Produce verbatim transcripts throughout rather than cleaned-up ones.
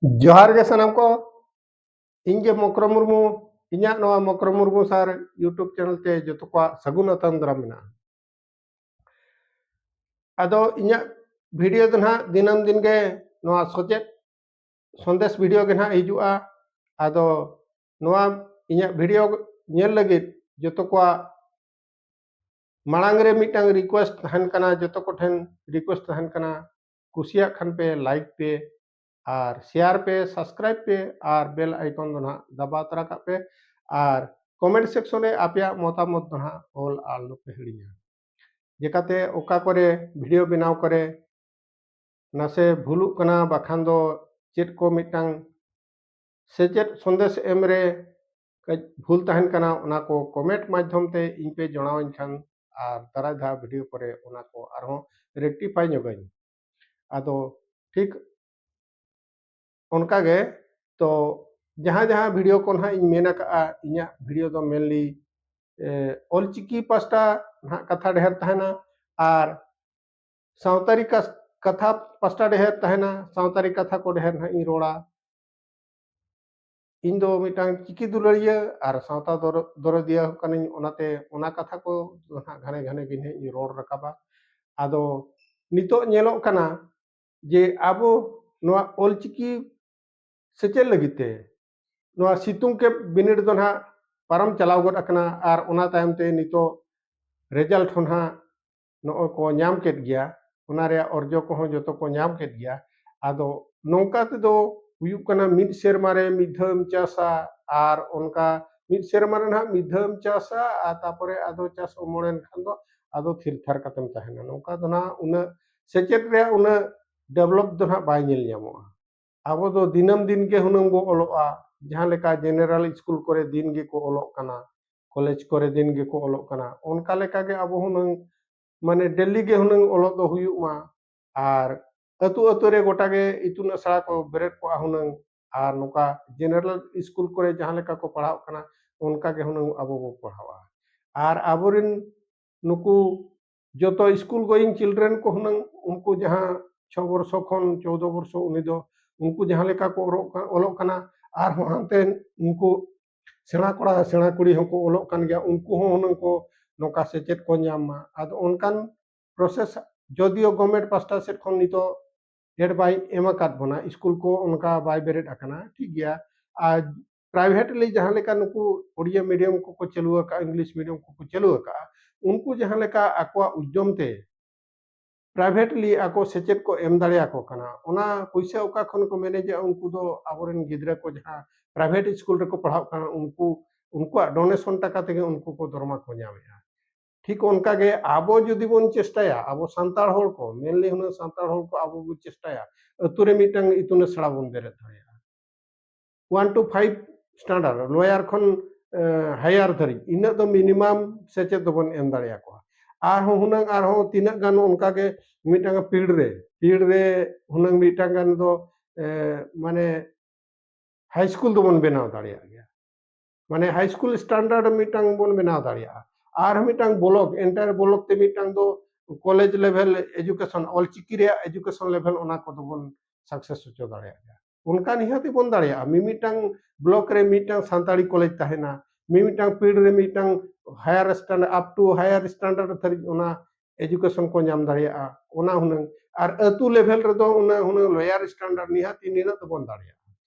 ᱡᱚᱦᱟᱨ ᱜᱮ ᱥᱟᱱᱟᱢ ᱠᱚ᱾ ᱤᱧ ᱜᱮ ᱢᱚᱠᱨᱚ ᱢᱩᱨᱢᱩ᱾ ᱤᱧᱟᱹᱜ ᱱᱚᱣᱟ ᱢᱚᱠᱨᱚ ᱢᱩᱨᱢᱩ ᱥᱟᱨ YouTube ᱪᱮᱱᱮᱞ ᱛᱮ ᱡᱚᱛᱚ ᱠᱚᱣᱟᱜ ᱥᱟᱹᱜᱩᱱ ᱟᱛᱟᱝ ᱫᱟᱨᱟᱢ ᱢᱮᱱᱟᱜᱼᱟ᱾ ᱟᱫᱚ ᱤᱧᱟᱹᱜ ᱵᱷᱤᱰᱤᱭᱳ ᱫᱚ ᱱᱟᱦᱟᱜ ᱫᱤᱱᱟᱹᱢ ᱫᱤᱱ ᱜᱮ ᱱᱚᱣᱟ ᱥᱚᱪᱮᱫ ᱥᱚᱱᱫᱮᱥ ᱵᱷᱤᱰᱤᱭᱳ ᱜᱮ ᱱᱟᱦᱟᱜ ᱦᱤᱡᱩᱜᱼᱟ᱾ ᱟᱫᱚ ᱱᱚᱣᱟ ᱤᱧᱟᱹᱜ ᱵᱷᱤᱰᱤᱭᱳ ᱧᱮᱞ ᱞᱟᱹᱜᱤᱫ ᱡᱚᱛᱚ ᱠᱚᱣᱟᱜ ᱢᱟᱲᱟᱝ ᱨᱮ ᱢᱤᱫᱴᱟᱝ ᱨᱤᱠᱩᱭᱮᱥᱴ ᱛᱟᱦᱮᱱ ᱠᱟᱱᱟ, ᱡᱚᱛᱚ ᱠᱚᱴᱷᱮᱱ ᱨᱤᱠᱩᱭᱮᱥᱴ ᱛᱟᱦᱮᱱ ᱠᱟᱱᱟ, ᱠᱩᱥᱤᱭᱟᱜ ᱠᱷᱟᱱ ᱯᱮ ᱞᱟᱭᱤᱠ ᱯᱮ ᱟᱨ ᱥᱮᱭᱟᱨ ᱯᱮ, ᱥᱟᱵᱥᱠᱨᱟᱭᱤᱵ ᱯᱮ ᱟᱨ ᱵᱮᱞ ᱟᱭᱠᱚᱱ ᱫᱚ ᱱᱟᱦᱟᱜ ᱫᱟᱵᱟᱣ ᱛᱚᱨᱟ ᱠᱟᱜ ᱯᱮ ᱟᱨ ᱠᱚᱢᱮᱱᱴ ᱥᱮᱠᱥᱚᱱ ᱨᱮ ᱟᱯᱮᱭᱟᱜ ᱢᱚᱛᱟᱢᱚᱛ ᱫᱚ ᱱᱟᱦᱟᱜ ᱚᱞ ᱟᱞᱚᱯᱮ ᱦᱤᱲᱤᱧᱟ᱾ ᱪᱮᱠᱟᱛᱮ ᱚᱠᱟ ᱠᱚᱨᱮ ᱵᱷᱤᱰᱤᱭᱳ ᱵᱮᱱᱟᱣ ᱠᱚᱨᱮ ᱱᱟᱥᱮ ᱵᱷᱩᱞᱩᱜ ᱠᱟᱱᱟ, ᱵᱟᱠᱷᱟᱱ ᱫᱚ ᱪᱮᱫ ᱠᱚ ᱢᱤᱫᱴᱟᱝ ᱥᱮᱪᱮᱫ ᱥᱚᱱᱫᱮᱥ ᱮᱢ ᱨᱮ ᱠᱟᱹᱡ ᱵᱷᱩᱞ ᱛᱟᱦᱮᱱ ᱠᱟᱱᱟ, ᱚᱱᱟ ᱠᱚ ᱠᱚᱢᱮᱱᱴ ᱢᱟᱫᱽᱫᱷᱚᱢ ᱛᱮ ᱤᱧ ᱯᱮ ᱡᱚᱲᱟᱣᱟᱹᱧ ᱠᱷᱟᱱ ᱟᱨ ᱫᱟᱨᱟᱭ ᱫᱷᱟᱣ ᱵᱷᱤᱰᱤᱭᱳ ᱠᱚᱨᱮ ᱚᱱᱟ ᱠᱚ ᱟᱨᱦᱚᱸ ᱨᱮᱠᱴᱤᱯᱷᱟᱭ ᱧᱚᱜᱟᱹᱧ᱾ ᱟᱫᱚ ᱴᱷᱤᱠ ᱚᱱᱠᱟ ᱜᱮ, ᱛᱚ ᱡᱟᱦᱟᱸ ᱡᱟᱦᱟᱸ ᱵᱷᱤᱰᱤᱭᱳ ᱠᱚ ᱱᱟᱦᱟᱜ ᱤᱧ ᱢᱮᱱ ᱟᱠᱟᱫᱼᱟ, ᱤᱧᱟᱹᱜ ᱵᱷᱤᱰᱤᱭᱳ ᱫᱚ ᱢᱮᱱᱞᱤ ᱚᱞᱪᱤᱠᱤ ᱯᱟᱥᱴᱟ ᱱᱟᱦᱟᱜ ᱠᱟᱛᱷᱟ ᱰᱷᱮᱨ ᱛᱟᱦᱮᱱᱟ ᱟᱨ ᱥᱟᱶᱛᱟᱨᱤ ᱠᱟᱛᱷᱟ ᱯᱟᱥᱴᱟ ᱰᱷᱮᱨ ᱛᱟᱦᱮᱱᱟ, ᱥᱟᱶᱛᱟᱨᱤ ᱠᱟᱛᱷᱟ ᱠᱚ ᱰᱷᱮᱨ ᱱᱟᱦᱟᱜ ᱤᱧ ᱨᱚᱲᱟ᱾ ᱤᱧ ᱫᱚ ᱢᱤᱫᱴᱟᱝ ᱪᱤᱠᱤ ᱫᱩᱞᱟᱹᱲᱤᱭᱟᱹ ᱟᱨ ᱥᱟᱶᱛᱟ ᱫᱚᱨᱚᱫᱤᱭᱟᱹ ᱠᱟᱹᱱᱟᱹᱧ, ᱚᱱᱟᱛᱮ ᱚᱱᱟ ᱠᱟᱛᱷᱟ ᱠᱚ ᱱᱟᱦᱟᱜ ᱜᱷᱟᱱᱮ ᱜᱷᱟᱱᱮ ᱜᱮ ᱱᱟᱦᱟᱜ ᱤᱧ ᱨᱚᱲ ᱨᱟᱠᱟᱵᱟ᱾ ᱟᱫᱚ ᱱᱤᱛᱚᱜ ᱧᱮᱞᱚᱜ ᱠᱟᱱᱟ ᱡᱮ ᱟᱵᱚ ᱱᱚᱣᱟ ᱚᱞᱪᱤᱠᱤ ᱥᱮᱪᱮᱫ ᱞᱟᱹᱜᱤᱫ ᱛᱮ ᱱᱚᱣᱟ ᱥᱤᱛᱩᱝ ᱠᱮᱯ ᱵᱤᱱᱤᱰ ᱫᱚ ᱱᱟᱦᱟᱜ ᱯᱟᱨᱚᱢ ᱪᱟᱞᱟᱣ ᱜᱚᱫ ᱟᱠᱟᱱᱟ ᱟᱨ ᱚᱱᱟ ᱛᱟᱭᱚᱢ ᱛᱮ ᱱᱤᱛᱚᱜ ᱨᱮᱡᱟᱞᱴ ᱦᱚᱸ ᱱᱟᱦᱟᱜ ᱱᱚᱜᱼᱚᱭ ᱠᱚ ᱧᱟᱢ ᱠᱮᱫ ᱜᱮᱭᱟ, ᱚᱱᱟ ᱨᱮᱭᱟᱜ ᱚᱨᱡᱚ ᱠᱚᱦᱚᱸ ᱡᱚᱛᱚ ᱠᱚ ᱧᱟᱢ ᱠᱮᱫ ᱜᱮᱭᱟ᱾ ᱟᱫᱚ ᱱᱚᱝᱠᱟ ᱛᱮᱫᱚ ᱦᱩᱭᱩᱜ ᱠᱟᱱᱟ, ᱢᱤᱫ ᱥᱮᱨᱢᱟ ᱨᱮ ᱢᱤᱫ ᱫᱷᱟᱣ ᱮᱢ ᱪᱟᱥᱟ ᱟᱨ ᱚᱱᱠᱟ ᱢᱤᱫ ᱥᱮᱨᱢᱟ ᱨᱮ ᱱᱟᱦᱟᱜ ᱢᱤᱫ ᱫᱷᱟᱣ ᱮᱢ ᱪᱟᱥᱟ ᱟᱨ ᱛᱟᱨᱯᱚᱨᱮ ᱟᱫᱚ ᱪᱟᱥ ᱚᱢᱚᱱᱮᱱ ᱠᱷᱟᱱ ᱫᱚ ᱟᱫᱚ ᱛᱷᱤᱨ ᱛᱷᱟᱨ ᱠᱟᱛᱮᱢ ᱛᱟᱦᱮᱱᱟ᱾ ᱱᱚᱝᱠᱟ ᱫᱚ ᱱᱟᱦᱟᱜ ᱩᱱᱟᱹᱜ ᱥᱮᱪᱮᱫ ᱨᱮᱭᱟᱜ ᱩᱱᱟᱹᱜ ᱰᱮᱵᱷᱞᱚᱯ ᱫᱚ ᱱᱟᱦᱟᱜ ᱵᱟᱭ ᱧᱮᱞ ᱧᱟᱢᱚᱜᱼᱟ᱾ ᱟᱵᱚ ᱫᱚ ᱫᱤᱱᱟᱹᱢ ᱫᱤᱱ ᱜᱮ ᱦᱩᱱᱟᱹᱝ ᱵᱚ ᱚᱞᱚᱜᱼᱟ, ᱡᱟᱦᱟᱸ ᱞᱮᱠᱟ ᱡᱮᱱᱟᱨᱮᱞ ᱥᱠᱩᱞ ᱠᱚᱨᱮ ᱫᱤᱱ ᱜᱮᱠᱚ ᱚᱞᱚᱜ ᱠᱟᱱᱟ, ᱠᱚᱞᱮᱡᱽ ᱠᱚᱨᱮ ᱫᱤᱱ ᱜᱮᱠᱚ ᱚᱞᱚᱜ ᱠᱟᱱᱟ, ᱚᱱᱠᱟ ᱞᱮᱠᱟ ᱜᱮ ᱟᱵᱚ ᱦᱩᱱᱟᱹᱝ ᱢᱟᱱᱮ ᱰᱮᱞᱤ ᱜᱮ ᱦᱩᱱᱟᱹᱝ ᱚᱞᱚᱜ ᱫᱚ ᱦᱩᱭᱩᱜ ᱢᱟ᱾ ᱟᱨ ᱟᱹᱛᱩ ᱟᱹᱛᱩ ᱨᱮ ᱜᱚᱴᱟ ᱜᱮ ᱤᱛᱩᱱ ᱟᱥᱲᱟ ᱠᱚ ᱵᱮᱨᱮᱫ ᱠᱚᱜᱼᱟ ᱦᱩᱱᱟᱹᱝ᱾ ᱟᱨ ᱱᱚᱝᱠᱟ ᱡᱮᱱᱟᱨᱮᱞ ᱥᱠᱩᱞ ᱠᱚᱨᱮ ᱡᱟᱦᱟᱸ ᱞᱮᱠᱟ ᱠᱚ ᱯᱟᱲᱦᱟᱜ ᱠᱟᱱᱟ, ᱚᱱᱠᱟ ᱜᱮ ᱦᱩᱱᱟᱹᱝ ᱟᱵᱚ ᱵᱚ ᱯᱟᱲᱦᱟᱣᱟ᱾ ᱟᱨ ᱟᱵᱚᱨᱮᱱ ᱱᱩᱠᱩ ᱡᱚᱛᱚ ᱥᱠᱩᱞ ᱜᱳᱭᱤᱝ ᱪᱤᱞᱰᱨᱮᱱ ᱠᱚ ᱦᱩᱱᱟᱹᱝ, ᱩᱱᱠᱩ ᱡᱟᱦᱟᱸ ᱪᱷᱚ ᱵᱚᱨᱥᱚ ᱠᱷᱚᱱ ᱪᱳᱫᱚ ᱵᱚᱨᱥᱚ, ᱩᱱᱤ ᱫᱚ ᱩᱱᱠᱩ ᱡᱟᱦᱟᱸ ᱞᱮᱠᱟ ᱠᱚ ᱚᱞᱚᱜ ᱠᱟ-, ᱚᱞᱚᱜ ᱠᱟᱱᱟ, ᱟᱨᱦᱚᱸ ᱦᱟᱱᱛᱮ ᱩᱱᱠᱩ ᱥᱮᱬᱟ ᱠᱚᱲᱟ ᱥᱮᱬᱟ ᱠᱩᱲᱤ ᱦᱚᱸᱠᱚ ᱚᱞᱚᱜ ᱠᱟᱱ ᱜᱮᱭᱟ, ᱩᱱᱠᱩ ᱦᱚᱸ ᱦᱩᱱᱟᱹᱝ ᱠᱚ ᱱᱚᱝᱠᱟ ᱥᱮᱪᱮᱫ ᱠᱚ ᱧᱟᱢ ᱢᱟ᱾ ᱟᱫᱚ ᱚᱱᱠᱟᱱ ᱯᱨᱚᱥᱮᱥ ᱡᱚᱫᱤᱭᱳ ᱜᱚᱵᱷᱢᱮᱱᱴ ᱯᱟᱥᱴᱟ ᱥᱮᱫ ᱠᱷᱚᱱ ᱱᱤᱛᱚᱜ ᱮᱰ ᱵᱟᱭ ᱮᱢ ᱟᱠᱟᱫ ᱵᱚᱱᱟ, ᱥᱠᱩᱞ ᱠᱚ ᱚᱱᱠᱟ ᱵᱟᱭ ᱵᱮᱨᱮᱫ ᱟᱠᱟᱱᱟ, ᱴᱷᱤᱠ ᱜᱮᱭᱟ᱾ ᱟᱨ ᱯᱨᱟᱭᱵᱷᱮᱴᱞᱤ ᱡᱟᱦᱟᱸ ᱞᱮᱠᱟ ᱱᱩᱠᱩ ᱳᱰᱤᱭᱟ ᱢᱤᱰᱤᱭᱟᱢ ᱠᱚᱠᱚ ᱪᱟᱹᱞᱩ ᱟᱠᱟᱫᱼᱟ, ᱤᱝᱞᱤᱥ ᱢᱤᱰᱤᱭᱟᱢ ᱠᱚᱠᱚ ᱪᱟᱹᱞᱩ ᱟᱠᱟᱫᱼᱟ, ᱩᱱᱠᱩ ᱡᱟᱦᱟᱸ ᱞᱮᱠᱟ ᱟᱠᱚᱣᱟᱜ ᱩᱫᱽᱭᱚᱢ ᱛᱮ ᱯᱨᱟᱭᱵᱷᱮᱴᱞᱤ ᱟᱠᱚ ᱥᱮᱪᱮᱫ ᱠᱚ ᱮᱢ ᱫᱟᱲᱮᱭᱟᱠᱚ ᱠᱟᱱᱟ, ᱚᱱᱟ ᱯᱩᱭᱥᱟᱹ ᱚᱠᱟ ᱠᱷᱚᱱ ᱠᱚ ᱢᱮᱱᱮᱡᱮᱜᱼᱟ? ᱩᱱᱠᱩ ᱫᱚ ᱟᱵᱚᱨᱮᱱ ᱜᱤᱫᱽᱨᱟᱹ ᱠᱚ ᱡᱟᱦᱟᱸ ᱯᱨᱟᱭᱵᱷᱮᱴ ᱥᱠᱩᱞ ᱨᱮᱠᱚ ᱯᱟᱲᱦᱟᱜ ᱠᱟᱱᱟ, ᱩᱱᱠᱩ, ᱩᱱᱠᱩᱣᱟᱜ ᱰᱳᱱᱮᱥᱚᱱ ᱴᱟᱠᱟ ᱛᱮᱜᱮ ᱩᱱᱠᱩ ᱠᱚ ᱫᱚᱨᱢᱟ ᱠᱚ ᱧᱟᱢᱮᱜᱼᱟ᱾ ᱴᱷᱤᱠ ᱚᱱᱠᱟᱜᱮ ᱟᱵᱚ ᱡᱩᱫᱤ ᱵᱚᱱ ᱪᱮᱥᱴᱟᱭᱟ, ᱟᱵᱚ ᱥᱟᱱᱛᱟᱲ ᱦᱚᱲ ᱠᱚ, ᱢᱮᱱᱞᱤ ᱦᱩᱱᱟᱹᱝ ᱥᱟᱱᱛᱟᱲ ᱦᱚᱲ ᱠᱚ ᱟᱵᱚ ᱵᱚᱱ ᱪᱮᱥᱴᱟᱭᱟ, ᱟᱹᱛᱩ ᱨᱮ ᱢᱤᱫᱴᱟᱝ ᱤᱛᱩᱱ ᱟᱥᱲᱟ ᱵᱚᱱ ᱵᱮᱨᱮᱫ ᱫᱟᱲᱮᱭᱟᱜᱼᱟ᱾ ᱚᱣᱟᱱ ᱴᱩ ᱯᱷᱟᱭᱤᱵᱷ ᱥᱴᱟᱱᱰᱟᱨᱰ, ᱞᱳᱭᱟᱨ ᱠᱷᱚᱱ ᱦᱟᱭᱟᱨ ᱫᱷᱟᱹᱨᱤᱡ, ᱤᱱᱟᱹᱜ ᱫᱚ ᱢᱤᱱᱤᱢᱟᱢ ᱥᱮᱪᱮᱫ ᱫᱚᱵᱚᱱ ᱮᱢ ᱫᱟᱲᱮᱭᱟᱠᱚᱣᱟ᱾ ᱟᱨᱦᱚᱸ ᱦᱩᱱᱟᱹᱝ, ᱟᱨᱦᱚᱸ ᱛᱤᱱᱟᱹᱜ ᱜᱟᱱ ᱚᱱᱠᱟᱜᱮ ᱢᱤᱫᱴᱟᱝ ᱯᱤᱲ ᱨᱮ, ᱯᱤᱲ ᱨᱮ ᱦᱩᱱᱟᱹᱝ ᱢᱤᱫᱴᱟᱝ ᱜᱟᱱ ᱫᱚ, ᱮ, ᱢᱟᱱᱮ ᱦᱟᱭ ᱥᱠᱩᱞ ᱫᱚᱵᱚᱱ ᱵᱮᱱᱟᱣ ᱫᱟᱲᱮᱭᱟᱜ ᱜᱮᱭᱟ᱾ ᱢᱟᱱᱮ ᱦᱟᱭ ᱥᱠᱩᱞ ᱥᱴᱟᱱᱰᱟᱨᱰ ᱢᱤᱫᱴᱟᱝ ᱵᱚᱱ ᱵᱮᱱᱟᱣ ᱫᱟᱲᱮᱭᱟᱜᱼᱟ᱾ ᱟᱨ ᱢᱤᱫᱴᱟᱝ ᱵᱞᱚᱠ, ᱮᱱᱴᱟᱭᱟᱨ ᱵᱞᱚᱠ ᱛᱮ ᱢᱤᱫᱴᱟᱝ ᱫᱚ ᱠᱚᱞᱮᱡᱽ ᱞᱮᱵᱷᱮᱞ ᱮᱡᱩᱠᱮᱥᱚᱱ, ᱚᱞᱪᱤᱠᱤ ᱨᱮᱭᱟᱜ ᱮᱡᱩᱠᱮᱥᱚᱱ ᱞᱮᱵᱷᱮᱞ, ᱚᱱᱟ ᱠᱚᱫᱚ ᱵᱚᱱ ᱥᱟᱠᱥᱮᱥ ᱦᱚᱪᱚ ᱫᱟᱲᱮᱭᱟᱜ ᱜᱮᱭᱟ᱾ ᱚᱱᱠᱟ ᱱᱤᱦᱟᱹᱛ ᱵᱚᱱ ᱫᱟᱲᱮᱭᱟᱜᱼᱟ᱾ ᱢᱤᱢᱤᱫᱴᱟᱝ ᱵᱞᱚᱠ ᱨᱮ ᱢᱤᱫᱴᱟᱝ ᱥᱟᱱᱛᱟᱲᱤ ᱠᱚᱞᱮᱡᱽ ᱛᱟᱦᱮᱱᱟ, ᱢᱤᱢᱤᱫᱴᱟᱝ ᱯᱤᱲ ᱨᱮ ᱢᱤᱫᱴᱟᱝ ᱦᱟᱭᱟᱨ standard, up to higher standard ᱫᱷᱟᱹᱨᱤᱡ ᱚᱱᱟ ᱮᱡᱩᱠᱮᱥᱚᱱ ᱠᱚ ᱧᱟᱢ ᱫᱟᱲᱮᱭᱟᱜᱼᱟ, ᱚᱱᱟ ᱦᱩᱱᱟᱹᱝ᱾ ᱟᱨ ᱟᱹᱛᱩ ᱞᱮᱵᱷᱮᱞ ᱨᱮᱫᱚ ᱚᱱᱟ ᱦᱩᱱᱟᱹᱝ ᱞᱳᱭᱟᱨ ᱥᱴᱟᱱᱰᱟᱨᱰ ᱱᱤᱦᱟᱹᱛ ᱱᱤᱱᱟᱹᱜ ᱫᱚᱵᱚᱱ ᱫᱟᱲᱮᱭᱟᱜᱼᱟ᱾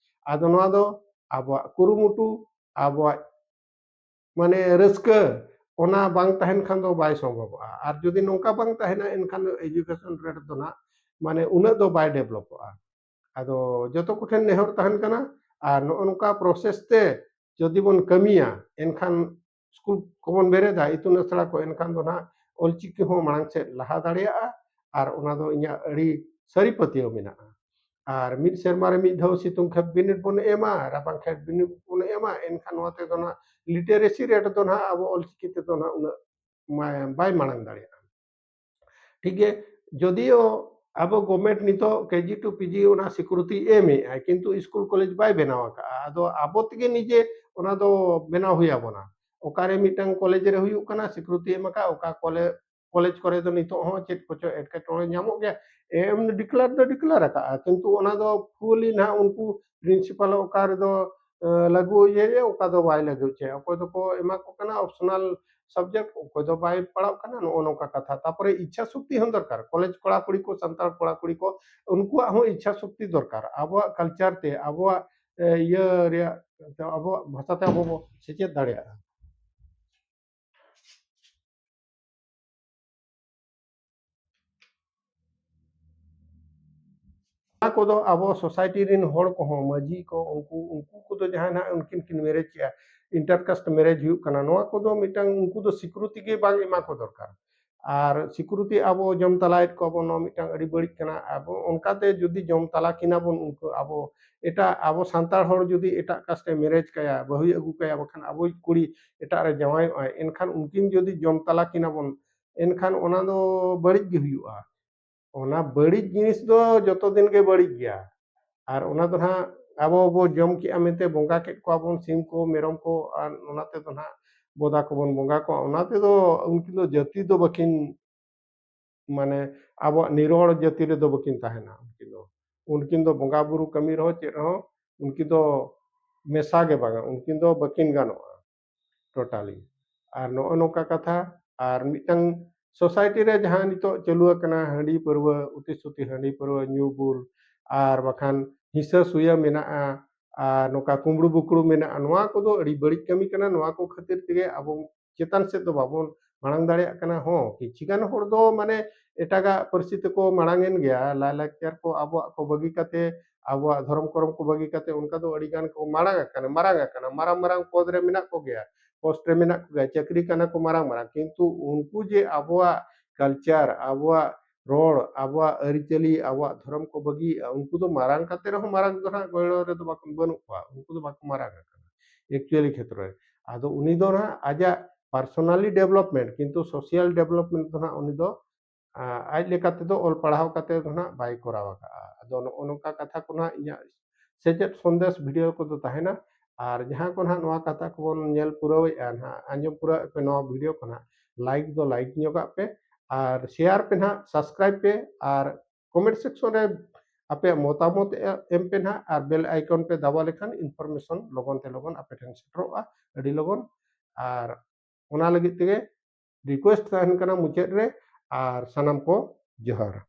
ᱟᱫᱚ ᱱᱚᱣᱟ ᱫᱚ ᱟᱵᱚᱣᱟᱜ ᱠᱩᱨᱩᱢᱩᱴᱩ, ᱟᱵᱚᱣᱟᱜ ᱢᱟᱱᱮ ᱨᱟᱹᱥᱠᱟᱹ, ᱚᱱᱟ ᱵᱟᱝ ᱛᱟᱦᱮᱱ ᱠᱷᱟᱱ ᱫᱚ ᱵᱟᱭ ᱥᱚᱢᱵᱷᱚᱵᱚᱜᱼᱟ᱾ ᱟᱨ ᱡᱩᱫᱤ ᱱᱚᱝᱠᱟ ᱵᱟᱝ ᱛᱟᱦᱮᱱᱟ, ᱮᱱᱠᱷᱟᱱ ᱫᱚ ᱮᱡᱩᱠᱮᱥᱚᱱ ᱨᱮᱴ ᱫᱚ ᱱᱟᱜ ᱢᱟᱱᱮ ᱩᱱᱟᱹᱜ ᱫᱚ ᱵᱟᱭ ᱰᱮᱵᱷᱞᱚᱯᱚᱜᱼᱟ᱾ ᱟᱫᱚ ᱡᱚᱛᱚ ᱠᱚᱴᱷᱮᱱ ᱱᱮᱦᱚᱨ ᱛᱟᱦᱮᱱ ᱠᱟᱱᱟ, ᱟᱨ ᱱᱚᱜᱼᱚ ᱱᱚᱝᱠᱟ ᱯᱨᱚᱥᱮᱥ ᱛᱮ ᱡᱩᱫᱤ ᱵᱚᱱ ᱠᱟᱹᱢᱤᱭᱟ, ᱮᱱᱠᱷᱟᱱ ᱥᱠᱩᱞ ᱠᱚᱵᱚᱱ ᱵᱮᱨᱮᱫᱟ, ᱤᱛᱩᱱ ᱟᱥᱲᱟ ᱠᱚ, ᱮᱱᱠᱷᱟᱱ ᱫᱚ ᱱᱟᱜ ᱚᱞᱪᱤᱠᱤ ᱦᱚᱸ ᱢᱟᱲᱟᱝ ᱥᱮᱫ ᱞᱟᱦᱟ ᱫᱟᱲᱮᱭᱟᱜᱼᱟ᱾ ᱟᱨ ᱚᱱᱟ ᱫᱚ ᱤᱧᱟᱹᱜ ᱟᱹᱰᱤ ᱥᱟᱹᱨᱤ ᱯᱟᱹᱛᱭᱟᱹᱣ ᱢᱮᱱᱟᱜᱼᱟ᱾ ᱟᱨ ᱢᱤᱫ ᱥᱮᱨᱢᱟ ᱨᱮ ᱢᱤᱫ ᱫᱷᱟᱣ ᱥᱤᱛᱩᱝ ᱠᱷᱮᱯ ᱵᱤᱱᱤᱰ ᱵᱚᱱ ᱮᱢᱟ, ᱨᱟᱵᱟᱝ ᱠᱷᱮᱯ ᱵᱤᱱᱤᱰ ᱵᱚᱱ ᱮᱢᱟ, ᱮᱱᱠᱷᱟᱱ ᱱᱚᱣᱟ ᱛᱮᱫᱚ ᱱᱟᱜ ᱞᱤᱴᱟᱨᱮᱥᱤ ᱨᱮᱴ ᱫᱚ ᱱᱟᱜ ᱟᱵᱚ ᱚᱞᱪᱤᱠᱤ ᱛᱮᱫᱚ ᱱᱟᱜ ᱩᱱᱟᱹᱜ ᱢᱟ-, ᱵᱟᱭ ᱢᱟᱲᱟᱝ ᱫᱟᱲᱮᱭᱟᱜᱼᱟ᱾ ᱴᱷᱤᱠ ᱜᱮ, ᱡᱚᱫᱤᱭᱳ ᱟᱵᱚ ᱜᱚᱵᱷᱢᱮᱱᱴ ᱱᱤᱛᱚᱜ ᱠᱮᱡᱤ ᱴᱩ ᱯᱤᱡᱤ ᱚᱱᱟ ᱥᱤᱠᱩᱨᱤᱴᱤ ᱮᱢᱮᱜᱼᱟᱭ, ᱠᱤᱱᱛᱩ ᱥᱠᱩᱞ ᱠᱚᱞᱮᱡᱽ ᱵᱟᱭ ᱵᱮᱱᱟᱣ ᱟᱠᱟᱫᱼᱟ᱾ ᱟᱫᱚ ᱟᱵᱚ ᱛᱮᱜᱮ ᱱᱤᱡᱮ ᱚᱱᱟ ᱫᱚ ᱵᱮᱱᱟᱣ ᱦᱩᱭ ᱟᱵᱚᱱᱟ᱾ ᱚᱠᱟᱨᱮ ᱢᱤᱫᱴᱟᱝ ᱠᱚᱞᱮᱡᱽ ᱨᱮ ᱦᱩᱭᱩᱜ ᱠᱟᱱᱟ, ᱥᱤᱠᱩᱨᱤᱴᱤ ᱮᱢ ᱟᱠᱟᱫ, ᱚᱠᱟ ᱠᱚᱞᱮ-, ᱠᱚᱞᱮᱡᱽ ᱠᱚᱨᱮ ᱫᱚ ᱱᱤᱛᱚᱜ ᱦᱚᱸ ᱪᱮᱫ ᱠᱚᱪᱚ ᱮᱴᱠᱮᱴᱚᱬᱮ ᱧᱟᱢᱚᱜ ᱜᱮᱭᱟ᱾ ᱮᱢ ᱰᱤᱠᱞᱮᱭᱟᱨ ᱫᱚ ᱰᱤᱠᱞᱮᱭᱟᱨ ᱟᱠᱟᱫᱼᱟ, ᱠᱤᱱᱛᱩ ᱚᱱᱟ ᱫᱚ ᱯᱷᱩᱞᱤ ᱱᱟᱦᱟᱜ ᱩᱱᱠᱩ ᱯᱨᱤᱱᱥᱤᱯᱟᱞ ᱚᱠᱟ ᱨᱮᱫᱚ ᱞᱟᱹᱜᱩᱭᱮ, ᱚᱠᱟ ᱫᱚ ᱵᱟᱭ ᱞᱟᱹᱜᱩ ᱦᱚᱪᱚᱭᱟ᱾ ᱚᱠᱚᱭ ᱫᱚᱠᱚ ᱮᱢᱟ ᱠᱚ ᱠᱟᱱᱟ ᱚᱯᱥᱚᱱᱟᱞ ᱥᱟᱵᱡᱮᱠᱴ, ᱚᱠᱚᱭ ᱫᱚ ᱵᱟᱭ ᱯᱟᱲᱦᱟᱜ ᱠᱟᱱᱟ᱾ ᱱᱚᱜᱼᱚ ᱱᱚᱝᱠᱟ ᱠᱟᱛᱷᱟ᱾ ᱛᱟᱨᱯᱚᱨᱮ ᱤᱪᱪᱷᱟ ᱥᱚᱠᱛᱤ ᱦᱚᱸ ᱫᱚᱨᱠᱟᱨ᱾ ᱠᱚᱞᱮᱡᱽ ᱠᱚᱲᱟ ᱠᱩᱲᱤ ᱠᱚ, ᱥᱟᱱᱛᱟᱲ ᱠᱚᱲᱟ ᱠᱩᱲᱤ ᱠᱚ, ᱩᱱᱠᱩᱣᱟᱜ ᱦᱚᱸ ᱤᱪᱪᱷᱟ ᱥᱚᱠᱛᱤ ᱫᱚᱨᱠᱟᱨ᱾ ᱟᱵᱚᱣᱟᱜ ᱠᱟᱞᱪᱟᱨ ᱛᱮ, ᱟᱵᱚᱣᱟᱜ ᱤᱭᱟᱹ ᱨᱮᱭᱟᱜ, ᱟᱵᱚᱣᱟᱜ ᱵᱷᱟᱥᱟ ᱛᱮ ᱟᱵᱚ ᱵᱚ ᱥᱮᱪᱮᱫ ᱫᱟᱲᱮᱭᱟᱜᱼᱟ᱾ ᱚᱱᱟ ᱠᱚᱫᱚ ᱟᱵᱚ ᱥᱳᱥᱟᱭᱴᱤ ᱨᱮᱱ ᱦᱚᱲ ᱠᱚᱦᱚᱸ, ᱢᱟᱹᱡᱷᱤ ᱠᱚ, ᱩᱱᱠᱩ ᱩᱱᱠᱩ ᱠᱚᱫᱚ ᱡᱟᱦᱟᱸᱭ ᱱᱟᱦᱟᱜ ᱩᱱᱠᱤᱱ ᱠᱤᱱ ᱢᱮᱨᱮᱡᱽ ᱠᱮᱜᱼᱟ, ᱤᱱᱴᱟᱨ ᱠᱟᱥᱴ ᱢᱮᱨᱮᱡᱽ ᱦᱩᱭᱩᱜ ᱠᱟᱱᱟ, ᱱᱚᱣᱟ ᱠᱚᱫᱚ ᱢᱤᱫᱴᱟᱝ ᱩᱱᱠᱩ ᱫᱚ ᱥᱤᱠᱩᱨᱤᱴᱤ ᱜᱮ ᱵᱟᱝ ᱮᱢᱟ ᱠᱚ ᱫᱚᱨᱠᱟᱨ᱾ ᱟᱨ ᱥᱤᱠᱩᱨᱤᱴᱤ ᱟᱵᱚ ᱡᱚᱢ ᱛᱟᱞᱟᱭᱮᱫ ᱠᱚᱣᱟ ᱵᱚᱱ, ᱱᱚᱣᱟ ᱢᱤᱫᱴᱟᱝ ᱟᱹᱰᱤ ᱵᱟᱹᱲᱤᱡ ᱠᱟᱱᱟ᱾ ᱟᱵᱚ ᱚᱱᱠᱟᱛᱮ ᱡᱩᱫᱤ ᱡᱚᱢ ᱛᱟᱞᱟ ᱠᱤᱱᱟ ᱵᱚᱱ, ᱩᱱᱠᱩ ᱟᱵᱚ ᱮᱴᱟᱜ, ᱟᱵᱚ ᱥᱟᱱᱛᱟᱲ ᱦᱚᱲ ᱡᱩᱫᱤ ᱮᱴᱟᱜ ᱠᱟᱥᱴᱮ ᱢᱮᱨᱮᱡᱽ ᱠᱟᱭᱟ, ᱵᱟᱹᱦᱩᱭ ᱟᱹᱜᱩ ᱠᱟᱭᱟ, ᱵᱟᱠᱷᱟᱱ ᱟᱵᱚᱭᱤᱡ ᱠᱩᱲᱤ ᱮᱴᱟᱜ ᱨᱮ ᱡᱟᱶᱟᱭᱚᱜ ᱟᱭ, ᱮᱱᱠᱷᱟᱱ ᱩᱱᱠᱤᱱ ᱡᱩᱫᱤ ᱡᱚᱢ ᱛᱟᱞᱟ ᱠᱤᱱᱟ ᱵᱚᱱ, ᱮᱱᱠᱷᱟᱱ ᱚᱱᱟ ᱫᱚ ᱵᱟᱹᱲᱤᱡ ᱜᱮ ᱦᱩᱭᱩᱜᱼᱟ᱾ ᱚᱱᱟ ᱵᱟᱹᱲᱤᱡ ᱡᱤᱱᱤᱥ ᱫᱚ ᱡᱚᱛᱚ ᱫᱤᱱ ᱜᱮ ᱵᱟᱹᱲᱤᱡ ᱜᱮᱭᱟ᱾ ᱟᱨ ᱚᱱᱟ ᱫᱚ ᱱᱟᱦᱟᱜ ᱟᱵᱚ ᱵᱚ ᱡᱚᱢ ᱠᱮᱜᱼᱟ ᱢᱮᱱᱛᱮ ᱵᱚᱸᱜᱟ ᱠᱮᱫ ᱠᱚᱣᱟ ᱵᱚᱱ ᱥᱤᱢ ᱠᱚ, ᱢᱮᱨᱚᱢ ᱠᱚ, ᱟᱨ ᱚᱱᱟ ᱛᱮᱫᱚ ᱱᱟᱦᱟᱜ ᱵᱚᱫᱟ ᱠᱚᱵᱚᱱ ᱵᱚᱸᱜᱟ ᱠᱚᱣᱟ᱾ ᱚᱱᱟ ᱛᱮᱫᱚ ᱩᱱᱠᱤᱱ ᱫᱚ ᱡᱟᱹᱛᱤ ᱫᱚ ᱵᱟᱹᱠᱤᱱ, ᱢᱟᱱᱮ, ᱟᱵᱚᱣᱟᱜ ᱱᱤᱨᱚᱲ ᱡᱟᱹᱛᱤ ᱨᱮᱫᱚ ᱵᱟᱹᱠᱤᱱ ᱛᱟᱦᱮᱱᱟ ᱩᱱᱠᱤᱱ ᱫᱚ᱾ ᱩᱱᱠᱤᱱ ᱫᱚ ᱵᱚᱸᱜᱟ ᱵᱩᱨᱩ ᱠᱟᱹᱢᱤ ᱨᱮᱦᱚᱸ ᱪᱮᱫ ᱨᱮᱦᱚᱸ ᱩᱱᱠᱤᱱ ᱫᱚ ᱢᱮᱥᱟ ᱜᱮ ᱵᱟᱝᱟ, ᱩᱱᱠᱤᱱ ᱫᱚ ᱵᱟᱹᱠᱤᱱ ᱜᱟᱱᱚᱜᱼᱟ ᱴᱳᱴᱟᱞᱤ᱾ ᱟᱨ ᱱᱚᱜᱼᱚ ᱱᱚᱝᱠᱟ ᱠᱟᱛᱷᱟ᱾ ᱟᱨ ᱢᱤᱫᱴᱟᱝ ᱥᱳᱥᱟᱭᱴᱤ ᱨᱮ ᱡᱟᱦᱟᱸ ᱱᱤᱛᱚᱜ ᱪᱟᱹᱞᱩ ᱟᱠᱟᱱᱟ, ᱦᱟᱺᱰᱤ ᱯᱟᱹᱨᱣᱟᱹ, ᱩᱛᱤ ᱥᱩᱛᱤ ᱦᱟᱺᱰᱤ ᱯᱟᱹᱨᱣᱟᱹ ᱧᱩ ᱵᱩᱞ, ᱟᱨ ᱵᱟᱠᱷᱟᱱ ᱦᱤᱸᱥᱟᱹ ᱥᱩᱭᱟᱹ ᱢᱮᱱᱟᱜᱼᱟ, ᱟᱨ ᱱᱚᱝᱠᱟ ᱠᱩᱢᱵᱽᱲᱩ ᱵᱩᱠᱲᱩ ᱢᱮᱱᱟᱜᱼᱟ, ᱱᱚᱣᱟ ᱠᱚᱫᱚ ᱟᱹᱰᱤ ᱵᱟᱹᱲᱤᱡ ᱠᱟᱹᱢᱤ ᱠᱟᱱᱟ᱾ ᱱᱚᱣᱟ ᱠᱚ ᱠᱷᱟᱹᱛᱤᱨ ᱛᱮᱜᱮ ᱟᱵᱚ ᱪᱮᱛᱟᱱ ᱥᱮᱫ ᱫᱚ ᱵᱟᱵᱚᱱ ᱢᱟᱲᱟᱝ ᱫᱟᱲᱮᱭᱟᱜ ᱠᱟᱱᱟ᱾ ᱦᱚᱸ, ᱠᱤᱪᱷᱤ ᱜᱟᱱ ᱦᱚᱲ ᱫᱚ ᱢᱟᱱᱮ ᱮᱴᱟᱜᱟᱜ ᱯᱟᱹᱨᱥᱤ ᱛᱮᱠᱚ ᱢᱟᱲᱟᱝ ᱮᱱ ᱜᱮᱭᱟ, ᱞᱟᱭᱼᱞᱟᱠᱪᱟᱨ ᱠᱚ ᱟᱵᱚᱣᱟᱜ ᱠᱚ ᱵᱟᱹᱜᱤ ᱠᱟᱛᱮ, ᱟᱵᱚᱣᱟᱜ ᱫᱷᱚᱨᱚᱢ ᱠᱚᱨᱚᱢ ᱠᱚ ᱵᱟᱹᱜᱤ ᱠᱟᱛᱮ, ᱚᱱᱠᱟ ᱫᱚ ᱟᱹᱰᱤ ᱜᱟᱱ ᱠᱚ ᱢᱟᱲᱟᱝ ᱟᱠᱟᱱᱟ, ᱢᱟᱨᱟᱝ ᱟᱠᱟᱱᱟ, ᱢᱟᱨᱟᱝ ᱢᱟᱨᱟᱝ ᱯᱚᱫᱽ ᱨᱮ ᱢᱮᱱᱟᱜ ᱠᱚᱜᱮᱭᱟ, ᱯᱳᱥᱴ ᱨᱮ ᱢᱮᱱᱟᱜ ᱠᱚᱜᱮᱭᱟ, ᱪᱟᱹᱠᱨᱤ ᱠᱟᱱᱟ ᱠᱚ ᱢᱟᱨᱟᱝ ᱢᱟᱨᱟᱝ᱾ ᱠᱤᱱᱛᱩ ᱩᱱᱠᱩ ᱡᱮ ᱟᱵᱚᱣᱟᱜ ᱠᱟᱞᱪᱟᱨ, ᱟᱵᱚᱣᱟᱜ ᱨᱚᱲ, ᱟᱵᱚᱣᱟᱜ ᱟᱹᱨᱤᱪᱟᱹᱞᱤ, ᱟᱵᱚᱣᱟᱜ ᱫᱷᱚᱨᱚᱢ ᱠᱚ ᱵᱟᱹᱜᱤᱭᱮᱫᱼᱟ, ᱩᱱᱠᱩ ᱫᱚ ᱢᱟᱨᱟᱝ ᱠᱟᱛᱮ ᱨᱮᱦᱚᱸ ᱢᱟᱨᱟᱝ ᱫᱚ ᱱᱟᱦᱟᱜ ᱜᱚᱲᱚ ᱨᱮᱫᱚ ᱵᱟᱠᱚ, ᱵᱟᱹᱱᱩᱜ ᱠᱚᱣᱟ᱾ ᱩᱱᱠᱩ ᱫᱚ ᱵᱟᱠᱚ ᱢᱟᱨᱟᱝ ᱟᱠᱟᱱᱟ ᱮᱠᱪᱩᱭᱮᱞᱤ ᱠᱷᱮᱛᱨᱚ ᱨᱮ᱾ ᱟᱫᱚ ᱩᱱᱤ ᱫᱚ ᱱᱟᱦᱟᱜ ᱟᱡᱟᱜ ᱯᱟᱨᱥᱚᱱᱟᱞᱤ ᱰᱮᱵᱷᱞᱚᱯᱢᱮᱱᱴ, ᱠᱤᱱᱛᱩ ᱥᱳᱥᱤᱭᱟᱞ ᱰᱮᱵᱷᱞᱚᱯᱢᱮᱱᱴ ᱫᱚ ᱱᱟᱦᱟᱜ ᱩᱱᱤ ᱫᱚ, ᱟ, ᱟᱡ ᱞᱮᱠᱟ ᱛᱮᱫᱚ ᱚᱞ ᱯᱟᱲᱦᱟᱣ ᱠᱟᱛᱮ ᱫᱚ ᱱᱟᱦᱟᱜ ᱵᱟᱭ ᱠᱚᱨᱟᱣ ᱟᱠᱟᱫᱼᱟ᱾ ᱟᱫᱚ ᱱᱚᱜᱼᱚ ᱱᱚᱝᱠᱟ ᱠᱟᱛᱷᱟ ᱠᱚ ᱱᱟᱦᱟᱜ ᱤᱧᱟᱹᱜ ᱥᱮᱪᱮᱫ ᱥᱚᱱᱫᱮᱥ ᱵᱷᱤᱰᱤᱭᱳ ᱠᱚᱫᱚ ᱛᱟᱦᱮᱱᱟ᱾ ᱟᱨ ᱡᱟᱦᱟᱸ ᱠᱚ ᱱᱟᱦᱟᱜ ᱱᱚᱣᱟ ᱠᱟᱛᱷᱟ ᱠᱚᱵᱚᱱ ᱧᱮᱞ ᱯᱩᱨᱟᱹᱣᱮᱫᱼᱟ ᱱᱟᱦᱟᱜ, ᱟᱸᱡᱚᱢ ᱯᱩᱨᱟᱹᱣᱮᱫ ᱯᱮ ᱱᱚᱣᱟ ᱵᱷᱤᱰᱤᱭᱳ ᱠᱚ ᱱᱟᱦᱟᱜ, ᱞᱟᱭᱤᱠ ᱫᱚ ᱞᱟᱭᱤᱠ ᱧᱚᱜᱟᱜ ᱯᱮ᱾ ᱟᱨ ᱥᱮᱭᱟᱨ ᱯᱮ ᱱᱟᱦᱟᱜ, ᱥᱟᱵᱥᱠᱨᱟᱭᱤᱵ ᱯᱮ, ᱟᱨ ᱠᱚᱢᱮᱱᱴ ᱥᱮᱠᱥᱚᱱ ᱨᱮ ᱟᱯᱮᱭᱟᱜ ᱢᱚᱛᱟᱢᱚᱛ ᱮ-, ᱮᱢ ᱯᱮ ᱱᱟᱦᱟᱜ, ᱟᱨ ᱵᱮᱞ ᱟᱭᱠᱚᱱ ᱯᱮ ᱫᱟᱵᱟᱣ ᱞᱮᱠᱷᱟᱱ ᱤᱱᱯᱷᱚᱨᱢᱮᱥᱚᱱ ᱞᱚᱜᱚᱱ ᱛᱮ ᱞᱚᱜᱚᱱ ᱟᱯᱮ ᱴᱷᱮᱱ ᱥᱮᱴᱮᱨᱚᱜᱼᱟ, ᱟᱹᱰᱤ ᱞᱚᱜᱚᱱ᱾ ᱟᱨ ᱚᱱᱟ ᱞᱟᱹᱜᱤᱫ ᱛᱮᱜᱮ ᱨᱤᱠᱩᱭᱮᱥᱴ ᱛᱟᱦᱮᱱ ᱠᱟᱱᱟ ᱢᱩᱪᱟᱹᱫ ᱨᱮ, ᱟᱨ ᱥᱟᱱᱟᱢ ᱠᱚ ᱡᱚᱦᱟᱨ᱾